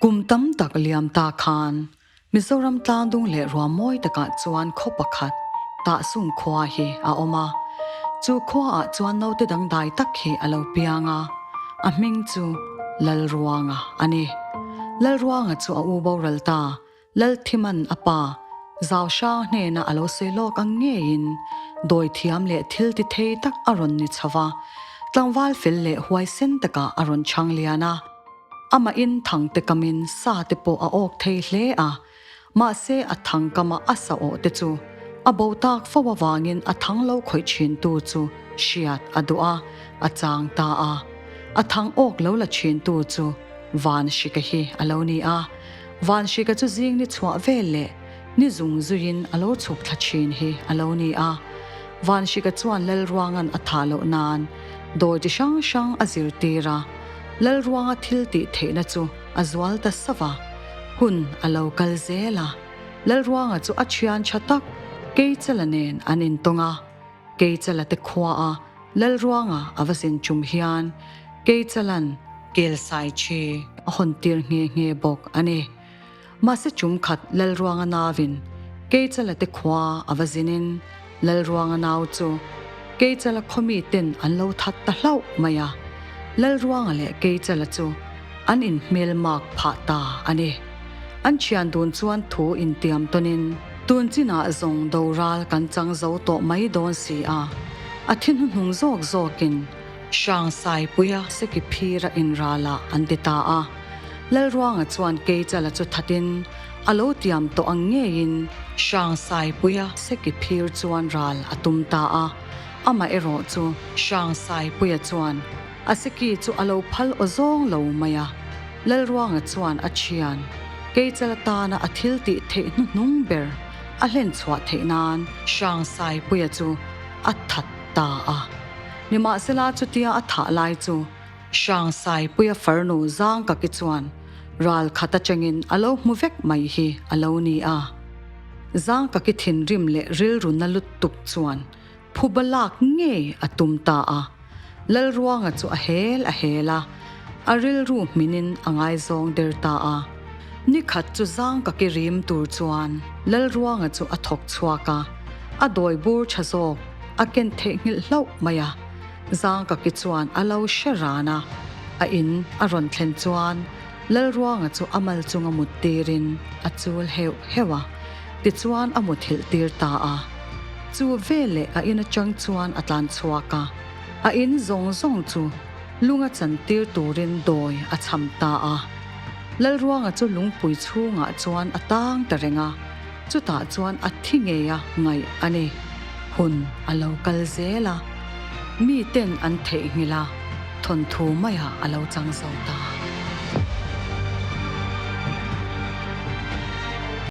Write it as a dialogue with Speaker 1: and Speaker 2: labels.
Speaker 1: Kum tam tak liam ta khan Mizoram tlangdung leh ruah mawi takah chuan khaw pakhat Tahsung khua hi a awm a. Chu khuaah chuan naute dangdai tak hi a lo piang a, a hming chu Lalruanga a ni. Lalruanga chu a u boral ta, Lalthiman a pa Zau Hrang hnena a lo sawi lawk ang ngeiin dawi thiam leh thil ti thei tak a rawn ni chho va, tlangval fel leh huaisen takah a rawn chhang lian a. Amahin thang te kamin sa te pawh a awk thei hle a, mahse a thang kama a sa awh te chu a bo tak fo avangin a thang lo khawih thin tu chu hriat a duh a, a chang ta a. A thang awk lo la thin tu chu Van Hrika hi a lo ni a, Van Hrika chu zing ni chhuah vel leh ni zung zuiin a lo chhuk thla thin hi a lo ni a. Van Hrika chuan Lalruanga'n a thah loh nan dawi chi hrang hrang a zirtir a, Lalruanga thil tih theihna chu a zual ta sauh a, hun a lo kal zel a. Lalruanga chu a thian tha tak Keichala nen an intawng a, Keichala te khua a Lalruanga a va zin chum hian Keichala'n Kelsai chi a hawn tir nghe nghe bawk a ni. Mahse chum khat Lalruanga nauin Keichala te khua a va zinin Lalruanga nau chu Keichala khaw mi ten an lo that ta hlauh mai a, Lalruanga leh Keichala chu an inhmel mak phah ta a ni. An thian dun chuan thu intiam tawnin tun chinah zawng doral kan chang zo tawh mai dawn si a, a thi hnuhnung zawk zawkin Hrangsaipuia seki phira inralah an ti ta a. Lalruanga chuan Keichala chu thatin a lo tiam tawh ang ngeiin Hrangsaipuia seki phir chuan ral a tum ta a, amaherawh chu Hrangsaipuia chuan a seki chu a lo phal aw zawng lo mai a. Lalruanga chuan a thian Keichala tana a thil tih theih hnuhnung ber a hlen chhuah theih nan Hrangsaipuia chu a that ta a. Nimahsela chutia a thah lai chu Hrangsaipuia farnu Zangkaki chuan ral khat atangin a lo hmu vek mai hi a lo ni a. Zangkaki thinrim leh rilru na lutuk chuan phuba lak ngei a tum ta a. Lalruanga chu a hel a hel a, a rilru hminin a ngaizawng der ta a. Nikhat chu Zangkaki rim tur chuan Lalruanga chu a thawk chhuak a, a dawi bur tha zawk a ken theihnghilh hlauh mai a. Zangkaki chuan a lo hre ran a, a in a rawn thlen chuan Lalruanga chu a mal chunga mut tirin a chul heuh heuh a, tichuan a muthilh tir ta a. Chu veleh a in atang chuan a tlan chhuak a, a in zawng zawng chu lunga chan tir turin dawi a cham ta a. Lalruanga chu lungpui chhungah chuan a tang ta reng a, Chutah chuan a thi ngei a ngaih a ni. Hun a lo kal zel a, miten an theihnghilh a, thawnthu maiah a lo chang zo ta.